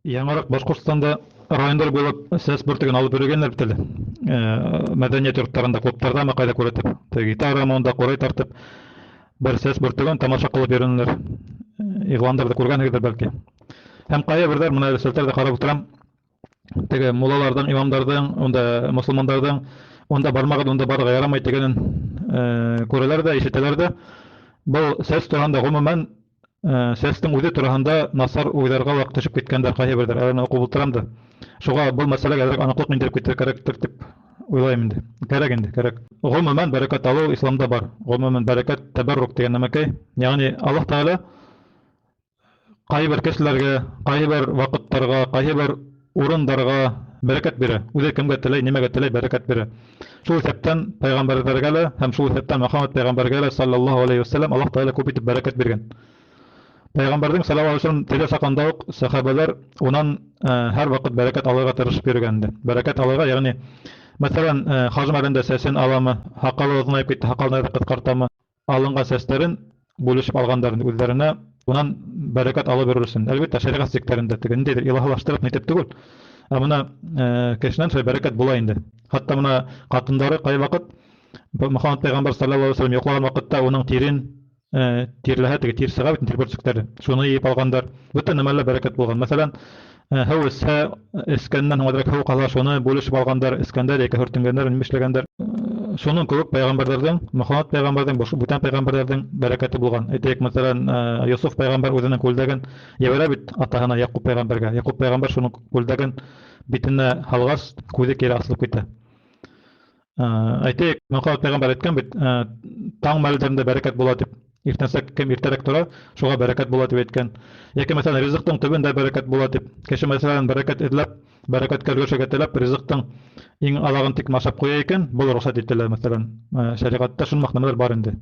Яңыраҡ Башҡортостанда райондар буйлап сәс бөртөгөн алып йөрөгәндәр бит әле. Мәҙәниәт йорттарында, клубтарҙамы ҡайҙа күрәтеп, теге гитара унда ҡурай тартып, бер сәс бөртөгөн тамаша ҡылып йөрөнөләр. Иғландарҙы күргәнһегеҙҙер бәлки. Һәм ҡайһы берҙәр мына селтәрҙә ҡарап ултырам. Теге муллаларҙың, имамдарҙың, унда мосолмандарҙың унда бармағыҙ, унда барырға ярамай тигәнен күрәләр ҙә, ишетәләр ҙә. Был сәс тураһында ғөмүмән сәстең үҙе тураһында насар уйҙарға ла төшөп киткәндәр ҡайһы берҙәр. Әле уҡып ултырам да. Шуға был мәсьәләгә әҙерәк аныҡлыҡ индереп китергә кәрәктер тип уйлайым инде. Кәрәк инде, кәрәк. Ғөмүмән бәрәкәт алыу исламда бар. Ғөмүмән бәрәкәт тәбәррук тигән нәмәкәй. Ягъни Аллаһ Тәғәлә ҡайһы бер кешеләргә, ҡайһы бер ваҡыттарға, ҡайһы бер урындарға бәрәкәт бирә. Үҙе кемгә теләй, нимәгә теләй бәрәкәт бирә. Шул иҫәптән пәйғәмбәрҙәргә лә һәм шул иҫәптән Мөхәммәд пәйғәмбәргә лә саллаллаһу алейхи вәсәләм Аллаһ Тәғәлә күп итеп бәрәкәт биргән. Пәйғәмбәрҙең саллаллаһу алейхи вәсәләм тере саҡында уҡ сәхәбәләр унан һәр ваҡыт бәрәкәт алырға тырышып йөрөгән инде. Бәрәкәт алырға, ягъни мәҫәлән, хаж мәлендә сәсен аламы, һаҡалы оҙонайып китте, һаҡалын ҡыҫҡартамы, алынған сәстәрен бүлешеп алғандар инде үҙҙәренә, унан бәрәкәт алып йөрөр өсөн. Әлбиттә, шәриғәт сиктәрендә теге ниндәйҙер илаһлаштырып нитеп түгел. Ә бына кешенән шулай бәрәкәт була инде. Хатта бына ҡатындары ҡай ваҡыт Мөхәммәд пәйғәмбәр саллаллаһу алейһи вәсәләм йоҡлаған ваҡытта уның тирен тирләһә, теге тир сыға бит, тир бөрсөктәре. Шуны йыйып алғандар. Бөтә нәмәлә бәрәкәт булған. Мәҫәлән, һыу эсһә, эскәннән һуң әҙерәк һыу ҡала, шуны бүлешеп алғандар, эскәндәр йәки һөртөнгәндәр, нимә эшләгәндәр. Шуның кеүек пәйғәмбәрҙәрҙең, Мөхәммәд пәйғәмбәрҙең, бүтән пәйғәмбәрҙәрҙең бәрәкәте булған. Әйтәйек, мәҫәлән, Йософ пәйғәмбәр үҙенең күлдәген ебәрә бит атаһына Яҡуп пәйғәмбәргә. Яҡуп пәйғәмбәр шуның күлдәген битенә һалғас, күҙе кире асылып китә. Әйтәйек, Мөхәммәд пәйғәмбәр әйткән бит, таң мәлдәрендә бәрәкәт була дип. Иртәнсәк кем иртәрәк тора, шуға бәрәкәт була дип әйткән. Йәки мәҫәлән, ризыҡтың төбөндә бәрәкәт була дип. Кеше мәҫәлән, бәрәкәт эҙләп, бәрәкәткә өлгәшергә теләп, ризыҡтың иң аҙағын тик ашап ҡуя икән, был рөхсәт ителә, мәҫәлән. Шәриғәттә шуның нәмәләр бар инде.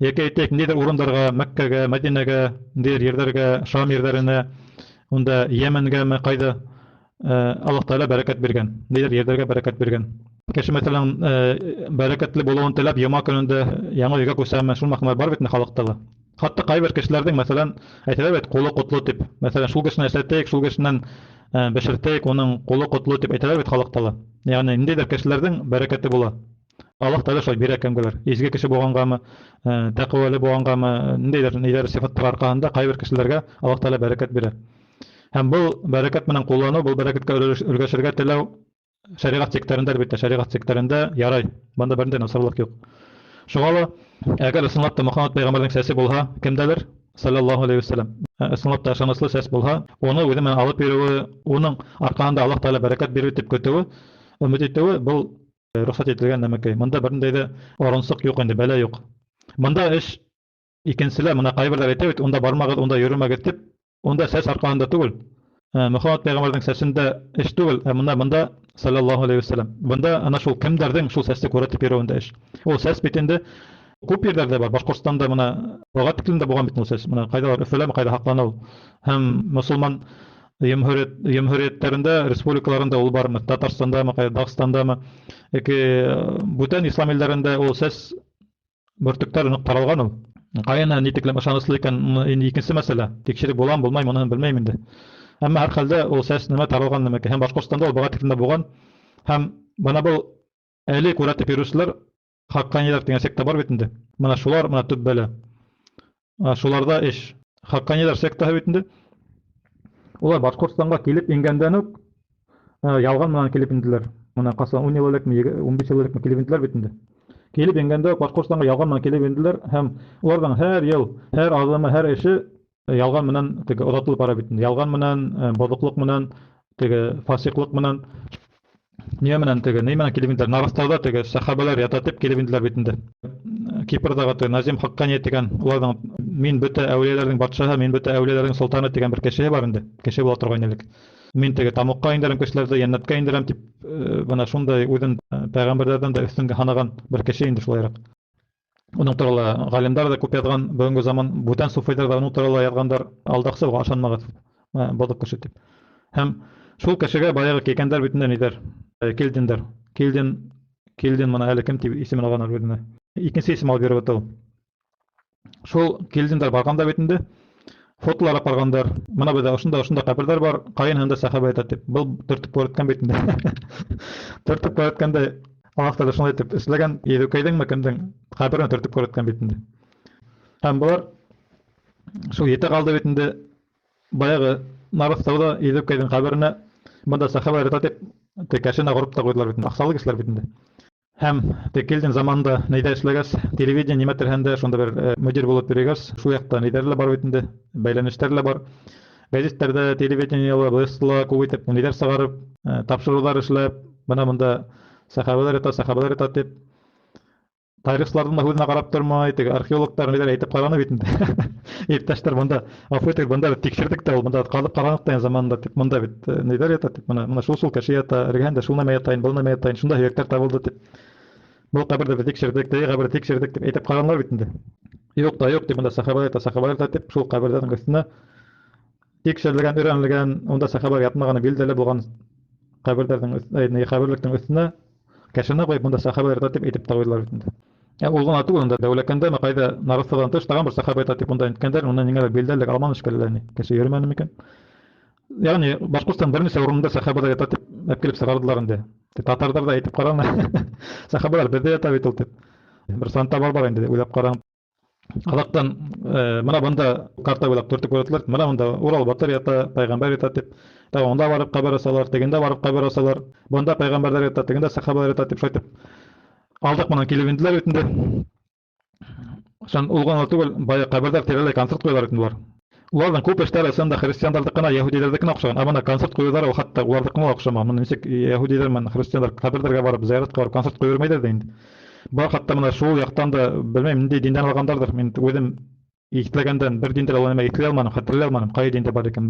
Йәки әйтәйек, ниндәйҙер урындарға, Мәккәгә, Мәдинәгә, ниндәйҙер ерҙәргә, Шам ерҙәренә, унда Йәмәнгәме, ҡайҙа, Аллаһ Тәғәлә бәрәкәт биргән. Ниндәйҙер ерҙәргә бәрәкәт биргән. Кеше мәҫәлән, бәрәкәтле булыуын теләп, йома көнөндә яңы өйгә күсәме, шул мәхмәр бар бит инде халыҡта ла. Хатта ҡайбер кешеләрҙең, мәҫәлән, әйтәләр бит, ҡулы ҡотло тип. Мәҫәлән, шул кешене эшләтәйек, шул кешенән бешертәйек, уның ҡулы ҡотло тип әйтәләр бит халыҡта ла. Ягъни ниндәйҙер кешеләрҙең бәрәкәте була. Аллаһ Тәғәлә шулай бирә кемгәлер. Изге кеше булғанғамы, тәҡүәле булғанғамы, ниндәйҙер ниҙәр сифаттар арҡаһында ҡайбер кешеләргә Аллаһ Тәғәлә бәрәкәт бирә. Һәм был бәрәкәт менән ҡулланыу, был бәрәкәткә өлгәшергә теләү шәриғәт сиктәрендә, әлбиттә, шәриғәт сиктәрендә ярай. Бында бернинди насарлыҡ юҡ. Шуға ла, әгәр ысынлап та Мөхәммәд пәйғәмбәрҙең сәсе булһа, кемдәлер, саллаллаһу алейһи вәсәләм, ысынлап та ышаныслы сәс булһа, уны үҙе менән алып йөрөүе, уның арҡаһында Аллаһ Тәғәлә бәрәкәт бирер тип көтөүе, өмөт итеүе был рөхсәт ителгән нәмәкәй. Бында бернинди ҙә оронсоҡ юҡ инде, бәлә юҡ. Бында эш икенселә, мына ҡайберҙәр әйтә бит, унда бармағыҙ, унда йөрөмәгеҙ тип, унда сәс арҡаһында түгел. Мөхәммәд пәйғәмбәрҙең сәсендә эш түгел, ә бында саллаллаһу алейһи вәсәләм. Бында ана шул кемдәрҙең шул сәсте күрәтеп йөрөүендә эш. Ул сәс бит инде күп ерҙәрҙә бар. Башҡортостанда мына быға тиклем дә булған бит ул сәс. Мына ҡайҙалар, Өфөләме, ҡайҙа һаҡлана ул. Һәм мосолман йөмһүриәттәрендә, республикаларында ул бармы? Татарстандамы, ҡайҙа, Дағстандамы? Яки бүтән ислам илдәрендә ул сәс бөртөктәр ныҡ таралған ул. Ҡайына ни тиклем ышаныслы икән, инде икенсе мәсьәлә. Тикшереп булам, булмай, моныһын белмәйем инде. Әммә һәр хәлдә ул сәс нәмә таралған нәмәкәй. Һәм Башҡортостанда ул быға тиклем дә булған. Һәм бына был әле күрәтеп йөрөүселәр Хаҡҡаниҙар тигән секта бар бит инде. Мына шулар, мына төп бәлә. Шуларҙа эш. Хаҡҡаниҙар сектаһы бит инде. Улар Башҡортостанға килеп ингәндән үк, ялған менән килеп инделәр. Мына ҡасан 10 йыл элекме, 15 йыл элекме килеп инделәр бит инде. Килеп ингәндә үк Башҡортостанға ялған менән килеп инделәр һәм уларҙың һәр йыл, һәр аҙымы, һәр эше ялған менән теге оҙатылып бара бит инде. Ялған менән, боҙоҡлоҡ менән, теге фасиҡлыҡ менән, нимә менән теге, ни менән килеп инделәр? Нарастауҙа теге сәхәбәләр ята тип килеп инделәр бит инде. Кипрҙағы теге Назим Хаҡҡани тигән, уларҙың мин бөтә әүлиәләрҙең батшаһы, мин бөтә әүлиәләрҙең солтаны тигән бер кешеһе бар инде. Кеше була торған элек. Мин теге тамуҡҡа индерәм кешеләрҙе, йәннәткә индерәм тип, бына шундай үҙен пәйғәмбәрҙәрҙән дә өҫтөнгә һанаған бер кеше инде шулайыраҡ. Уның турала ғалимдар ҙа күп яҙған, бөгөнгө заман бүтән суфыйҙар ҙа уның турала яҙғандар, алдаҡсы, уға ышанмағыҙ, боҙоҡ кеше тип. Һәм шул кешегә баяғы килгәндәр бит инде ниҙәр, килдендәр. Килден, килден мына әле кем тип исемен алғандар үҙенә. Икенсе исем алып йөрөп ята ул. Шул килдендәр барғанда бит инде Фотолар апарғандар. Бына беҙҙә ошонда ҡәберҙәр бар, ҡайынһында сәхәбә ята тип. Был төртөп күрһәткән бит инде. Төртөп күрһәткәндә Аллаһ Тәғәлә шулай итеп эшләгән, Йөҙөкәйҙеңме кемдең ҡәберен төртөп күрһәткән бит инде. Һәм былар шул ете ҡалды бит инде. Баяғы Нарыҫтауҙа Йөҙөкәйҙең ҡәберенә бында сәхәбә ята тип кәшенә ҡороп та ҡуйҙылар бит инде. Аҡсалы кешеләр бит инде. Һәм Килдин заманында нейҙә эшләгәс, телевидение нимә терһәндә шунда бер мөдир булып йөрөгәс, шул яҡта нейҙәре лә бар бит инде, бәйләнештәре лә бар. Гәзиттәрҙә, телевидениела, бесла күп итеп нейҙәр сығарып, тапшырыуҙар эшләп, бына бында сәхәбәләр ята, сәхәбәләр ята тип тарихсыларҙың да һүҙенә ҡарап тормай, теге археологтар нейҙәр әйтеп ҡараны бит инде. Иптәштәр бында, ғәфү итегеҙ, бында бит тикшерҙек тә ул, бында ҡаҙып ҡараныҡ та заманында тип, бында бит нейҙәр ята тип, бына шул кеше ята, эргәһендә шул нәмә ята, был нәмә ята, шунда һөйәктәр табылды тип. Был ҡәберҙе беҙ тикшерҙек, теге ҡәберҙе тикшерҙек тип әйтеп ҡаранылар бит инде. Юҡ та юҡ тип, бында сәхәбәләр ята, сәхәбәләр ята тип, шул ҡәберҙәрҙең өҫтөнә тикшерелгән, өйрәнелгән, унда сәхәбәләр ятмағаны билдәле булған ҡәберҙәрҙең ҡәберлектең өҫтөнә кәшәнә ҡуйып, бында сәхәбәләр ята тип әйтеп тә ҡуйҙылар бит инде. Ул ғына түгел, унда Дәүләкәндә ме ҡайҙа Нарыҫтауҙан тыш тағын бер сәхәбә ята тип унда әйткәндәр, унда ниңәлер билдәлелек алманы шикелле, ни, кеше йөрөмәне микән? Ягъни Башҡортостан бер нисә урынында сәхәбәләр ята тип әп килеп сығарҙылар инде. Татарҙар да әйтеп ҡараны. Сәхәбәләр беҙҙә ята бит ул тип. Бер Санта Барбара инде уйлап ҡараң. Аҙаҡтан, бына бында карта буйлап төртөп күрһәттеләр. Бына бында Урал батыр ята, пәйғәмбәр ята тип. Тағы унда барып ҡәбер асалар, тегендә барып ҡәбер асалар. Бында пәйғәмбәрҙәр ята, тегендә сәхәбәләр ята тип шулай итеп алдыҡ менән килеп инделәр бит инде. Шунан ул ғына түгел, бая ҡәберҙәр тирәләй концерт ҡуялар бит инде улар. Уларҙың күп эштәре ысында христиандарҙыҡына, яһүдиләрҙекенә оҡшаған. Ә бына концерт ҡуйыуҙары ул хатта уларҙыҡына ла оҡшамаған. Бына нисек яһүдиләр менән христиандар ҡәберҙәргә барып, зыяратҡа барып концерт ҡуйып йөрөмәйҙәр ҙә инде. Бар хатта бына шул яҡтан да белмәйем, ниндәй диндән алғандарҙыр. Мин үҙем иҫләгәндән бер диндә лә нимә иҫләй алманым, хәтерләй алманым, ҡай диндә бар икән.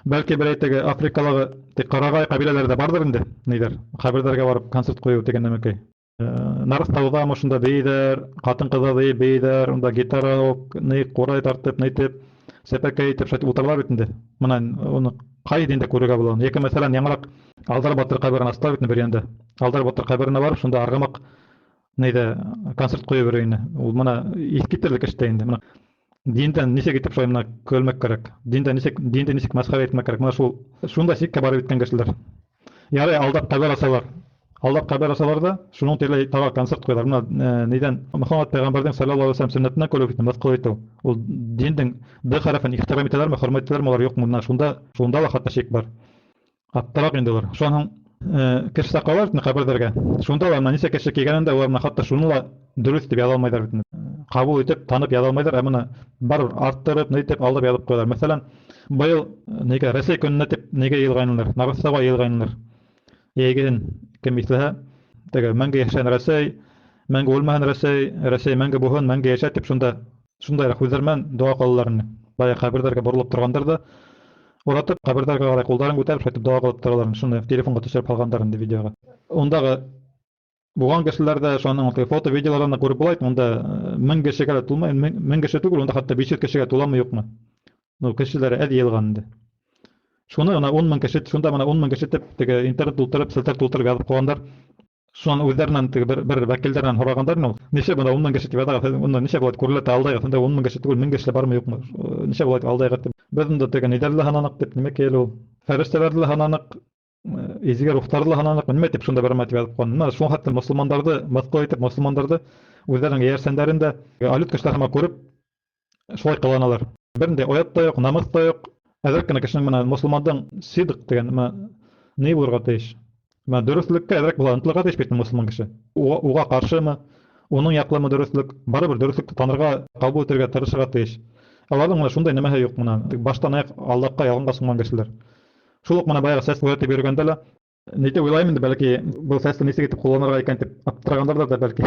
Бәлки берәй теге Африкалағы теге ҡарағай ҡәбиләләре дә барҙыр инде, ниҙәр, ҡәберҙәргә барып концерт ҡуйыу тигән нәмәкәй. Нарыҫтауҙа ошонда бейҙәр, ҡатын-ҡыҙҙар ҙа бейҙәр, унда гитара алып, ни ҡурай тартып, ни итеп, сәпәкәй итеп шулай ултыралар бит инде. Бына уны ҡай диндә күрергә була? Йәки мәҫәлән, яңыраҡ Алдар батыр ҡәберен астылар бит инде бер йәндә. Алдар батыр ҡәберенә барып, шунда арғымаҡ нейҙә концерт ҡуйып йөрөй ине. Ул бына иҫ китерлек эш тә инде. Бына диндән нисек итеп шулай бына көлмәк кәрәк? Диндән нисек, динде нисек мәсхәрә итмәк кәрәк? Бына шул шундай сиккә барып еткән кешеләр. Ярай алдап ҡәбер асалар. Алдап ҡәбер асалар ҙа, шуның тирәләй тағы концерт ҡуялар. Бына, нейҙән Мөхәммәт пәйғәмбәрҙең саллаллаһу алейһи ва сәлләм сөннәтенә көлөп китә, мыҫҡыл итеү. Ул диндең Д хәрефен ихтирам итәләрме, хөрмәт итәләрме, улар юҡмы? Бына шунда ла хатта шик бар. Аптыраҡ инде улар. Шунан һуң, кеше саҡыралар бит ҡәберҙәргә. Шунда ла бына нисә кеше килгәнен дә улар бына хатта шуны ла дөрөҫ тип яҙа алмайҙар бит инде. Ҡабул итеп, танып яҙа алмайҙар, ә бына барыбер арттырып, ни итеп алдап яҙып ҡуялар. Мәҫәлән, быйыл нигә Рәсәй көнөнә тип нигә йыйылғайнылар? Нарыҫтауға йыйылғайнылар. Йәйгеһен кем иҫләһә, теге мәңге йәшәһен Рәсәй, мәңге үлмәһен Рәсәй, Рәсәй мәңге булһын, мәңге йәшә тип шундайыраҡ һүҙҙәр менән доға ҡылалар ине. Бая ҡәберҙәргә боролоп торғандар ҙа, уратып ҡәберҙәргә ҡарай ҡулдарын күтәреп шулай итеп доға ҡылып торалар ине. Шуны телефонға төшөрөп һалғандар инде видеоға. Ундағы булған кешеләр ҙә шуның теге фото видеоларҙан да күреп була икән, унда 1000 кешегә лә тулмай, 1000 кеше түгел, унда хатта 500 кешегә туламы юҡмы? Ну, кешеләр әҙ йыйылған инде. Шуны бына ун мең кеше, шунда бына ун мең кеше тип теге интернет тултырып, селтәр тултырып яҙып ҡуйғандар. Шунан үҙҙәренән теге бер вәкилдәренән һорағандар инде ул. Нисә бына ун мең кеше тип яҙағыҙ, унда нисә була күрелә тә алдайғыҙ, унда ун мең кеше түгел, 1000 кеше бармы юҡмы? Нисә була алдайғыҙ тип. Беҙ унда теге ниҙәрҙе лә һананыҡ тип, нимә килә ул? Фәрештәләрҙе лә һананыҡ, изге рухтарҙы ла һананыҡ, нимә тип шунда бармай тип яҙып ҡуйған. Бына шуның хәтле мосолмандарҙы мыҫҡыл итеп, мосолмандарҙы үҙҙәренең эйәрсәндәрен дә алйот кешеләр һымаҡ күреп шулай ҡыланалар. Бер ниндәй оят та юҡ, намыҫ та юҡ. Әҙерәк кенә кешенең менән мосолмандың сидыҡ тигән нәмә ни булырға тейеш? Менә дөрөҫлөккә әҙерәк була ынтылырға тейеш бит мосолман кеше. Уға ҡаршымы, уның яҡлымы дөрөҫлөк? Барыбер дөрөҫлөктө танырға, ҡабул итергә тырышырға тейеш. Уларҙың менә шундай нәмәһе юҡ менә. Баштан аяҡ алдаҡҡа, ялғанға сумған кешеләр. Шул уҡ менә баяғы сәс күҙәтеп йөрөгәндә лә, нитеп уйлайым инде, бәлки был сәсте нисек итеп ҡулланырға икән тип аптырағандарҙыр да бәлки.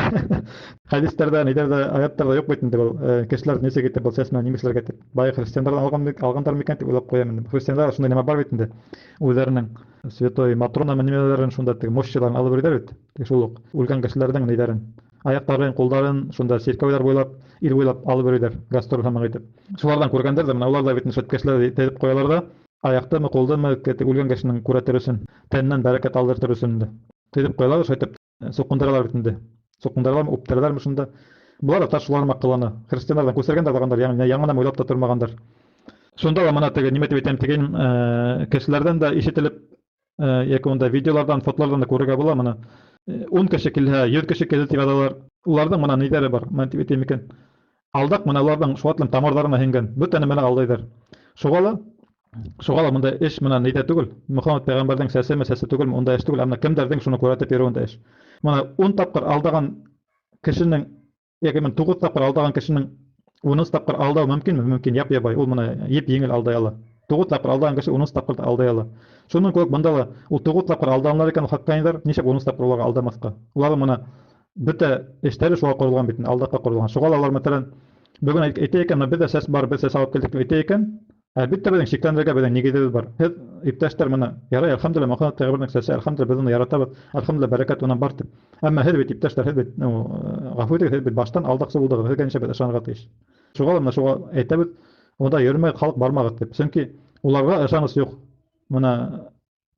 Хәдистәрҙә, ниҙәрҙә, аяттарҙа юҡ бит инде был, кешеләр нисек итеп был сәс менән нимә эшләргә тип. Баяғы христиандарҙан алғандар микән тип уйлап ҡуям инде. Христиандар шундай нәмә бар бит инде. Үҙҙәренең святой Матрона менән нимәләрен шунда теге мощьларын алып йөрөйҙәр бит. Тик шул уҡ үлгән кешеләрҙең ниҙәрен, аяҡтарын, ҡулдарын шунда сиркәүҙәр буйлап, ил буйлап алып йөрөйҙәр, гастроль һымаҡ итеп. Шуларҙан күргәндәр ҙә, менә улар ҙа бит инде шул кешеләрҙе теҙеп ҡуялар ҙа, аяҡтымы, ҡулдымы, үлгән кешенең күрәтер өсөн, тәненән бәрәкәт алдыртыр өсөн инде. Теҙеп ҡуялар, шулай итеп суҡындыралар бит инде. Суҡындыралармы, үптерәләрме шунда. Былар ҙа таш шулар һымаҡ ҡылана. Христиандарҙан күсергәндәр ҙә, яңынан уйлап та тормағандар. Шунда ла мына теге нимә тип әйтәм тигән, кешеләрҙән дә ишетелеп, йәки унда видеоларҙан, фотоларҙан да күрергә була мына. 10 кеше килһә, 100 кеше килде тип яҙалар. Уларҙың мына ниҙәре бар, мына тип әйтәм икән. Алдаҡ мына уларҙың шуға тамырҙарына һеңгән. Бөтә нәмәне алдайҙар. Шуға ла бында эш мына ниҙә түгел. Мөхәммәт пәйғәмбәрҙең сәсеме, сәсе түгелме, унда эш түгел. Ә мына кемдәрҙең шуны күрһәтеп йөрөүендә эш. Мына 10 тапҡыр алдаған кешенең, йәки мына 9 тапҡыр алдаған кешенең 10 тапҡыр алдау мөмкинме? Мөмкин, яп-ябай. Ул мына еп-еңел алдай ала. 9 тапҡыр алдаған кеше 10 тапҡыр да алдай ала. Шуның кеүек бында ла ул 9 тапҡыр алданылар икән, ул хаҡҡаниҙар, нисек 10 тапҡыр уларға алдамаҫҡа? Уларҙың мына бөтә эштәре шуға ҡоролған бит, алдаҡҡа ҡоролған. Шуға ла улар, мәҫәлән, бөгөн әйтә икән, беҙҙә сәс бар, беҙ сәс алып килдек тип әйтә икән, әлбиттә беҙҙең шикләнергә беҙҙең нигеҙебеҙ бар. Һеҙ, иптәштәр, мына, ярай, әлхәмдүлилләһ, Мөхәммәт пәйғәмбәрҙең сәсе, әлхәмдүлилләһ, беҙ уны яратабыҙ, әлхәмдүлилләһ, бәрәкәт унан бар тип. Әммә һеҙ бит, иптәштәр, һеҙ бит, ну, ғәфү итегеҙ, һеҙ бит баштан алдаҡсы булдығыҙ, һеҙгә нисә беҙ ышанырға тейеш? Шуға ла мына шуға әйтәбеҙ, унда йөрөмәгеҙ, халыҡ, бармағыҙ тип. Сөнки уларға ышаныс юҡ. Мына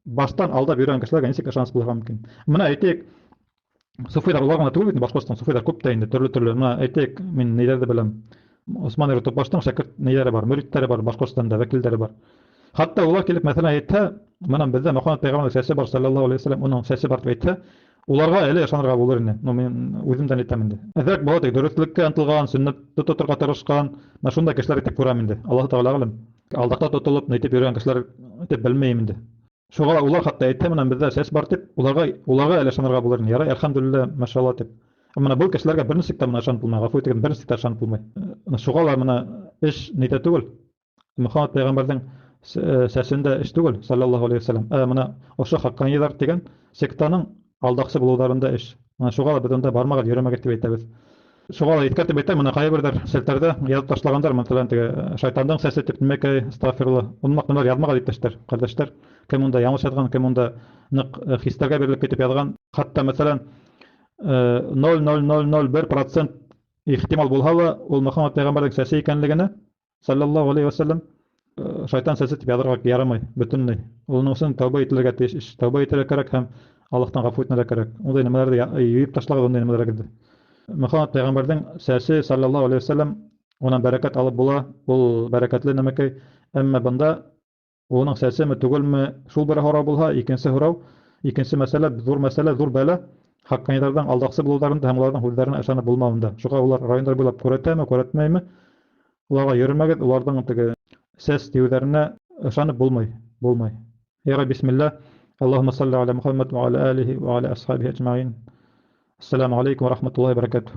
баштан алдап йөрөгән кешеләргә нисек ышаныс булырға мөмкин? Мына әйтәйек, суфыйҙар улар ғына түгел бит, Башҡортостан суфыйҙар күп тә инде, төрлө-төрлө. Мына әйтәйек, мин ниҙәрҙе беләм. Усман Тупбаштың шәкерт ниҙәре бар, мөридтәре бар, Башҡортостанда вәкилдәре бар. Хатта улар килеп, мәҫәлән, әйтһә, мына беҙҙә Мөхәммәт пәйғәмбәрҙең сәсе бар, саллаллаһу алейһи вәсәләм, уның сәсе бар тип әйтһә, уларға әле ышанырға булыр ине. Ну, мин үҙемдән әйтәм инде. Әҙерәк була тик дөрөҫлөккә ынтылған, сөннәтте тоторға тырышҡан, мына шундай кешеләр итеп күрәм инде. Аллаһ Тәғәлә ғалим. Алдаҡта тотолоп, нитеп йөрөгән кешеләр итеп белмәйем инде. Шуға ла улар хатта әйтһә, мына беҙҙә сәс бар тип, уларға әле ышанырға булыр ине. Ярай, әлхәмдүлилләһ, машалла тип. Мына был кешеләргә бер нисек тә мына ышанып булмай, ғәфү итегеҙ, бер нисек тә ышанып булмай. Шуға ла мына эш нитә түгел. Мөхәммәт пәйғәмбәрҙең сәсендә эш түгел, саллаллаһу алейһи вәсәләм. Мына ошо хаҡҡаниҙар тигән сектаның алдаҡсы булыуҙарында эш. Мына шуға ла беҙ унда бармағыҙ, йөрөмәгеҙ тип әйтәбеҙ. Шуға ла иҫкәртеп әйтәм, мына ҡайһы берҙәр селтәрҙә яҙып ташлағандар, мәҫәлән, теге шайтандың сәсе тип нимәкәй, астағфирулла. Унмаҡ нәмәләр яҙмағыҙ, иптәштәр, ҡәрҙәштәр. Кем унда яңылыш яҙған, кем унда ныҡ хистәргә бирелеп китеп яҙған. Хатта, мәҫәлән, ноль ноль ноль ноль бер процент ихтимал булһа ла, ул Мөхәммәт пәйғәмбәрҙең сәсе икәнлегенә, саллаллаһу алейһи вәсәләм, шайтан сәсе тип яҙырға ярамай бөтөнләй. Уның өсөн тәүбә ителергә тейеш эш. Тәүбә итергә кәрәк һәм Аллаһтан ғәфү итергә кәрәк. Ундай нәмәләрҙе йыйып ташлағыҙ, ундай нәмәләрҙе. Мөхәммәт пәйғәмбәрҙең сәсе, саллаллаһу алейһи вәсәләм, унан бәрәкәт алып була, ул бәрәкәтле нәмәкәй. Әммә бында уның сәсеме түгелме, шул бер һорау булһа, икенсе һорау, икенсе мәсьәлә, ҙур мәсьәлә, ҙур бәлә, хаҡҡаниҙарҙың алдаҡсы булыуҙарында һәм уларҙың һүҙҙәренә ышанып булмауында. Шуға улар райондар буйлап күрһәтәме, күрһәтмәйме, уларға йөрөмәгеҙ, уларҙың теге сәс тиеүҙәренә ышанып булмай, булмай. Ярай, бисмилла. Аллаһумма салли аля Мухаммад ва аля алихи ва аля асхабихи ажмаин. Ассаламу алейкум ва рахматуллахи ва баракатух.